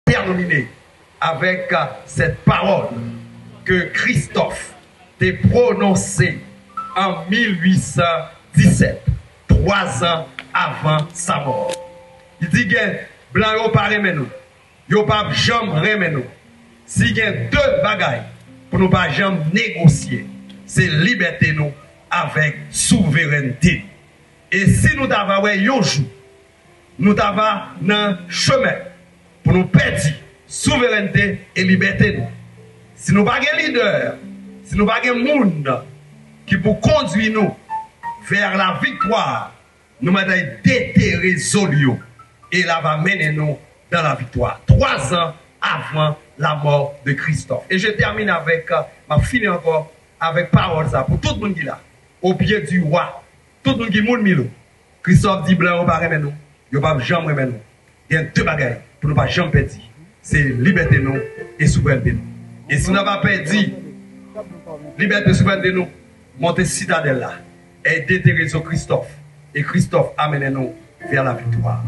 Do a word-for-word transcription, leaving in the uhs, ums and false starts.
termine avec euh, cette parole que Christophe te prononse an mil ui san disèt, twa zan avan sa mò. Li di gen blan yo pa renmen nou, yo p ap janm renmen nou. Si gen de bagay pou nou pa janm negosye, se libète nou avèk souverènte. E si nou ta va wè yon jou nou ta va nan chemen pou nou pèdi souverènte e libète nou. Si nou pa gen lidè, si nou pa gen moun ki pou kondwi nou vers la victoire, nou mèt detere zo l yo e l ap mennen nou dans la victoire. Twa zan avan la mort de Christophe. Et je termine avec, euh, m ap fini ankò avèk pawòl sa pou tout moun ki la, au pied du roi, tout moun ki moun Milo. Christophe di blan yo pa renmen nou, yo p ap janm renmen nou. Gen de bagay pou nou pa janm pèdi, se libète nou e souverènte nou. E si nou pa pèdi libète e souverènte nou, monte sitadèl la e detere zo Christophe, e Christophe ap mennen nou vers la victoire.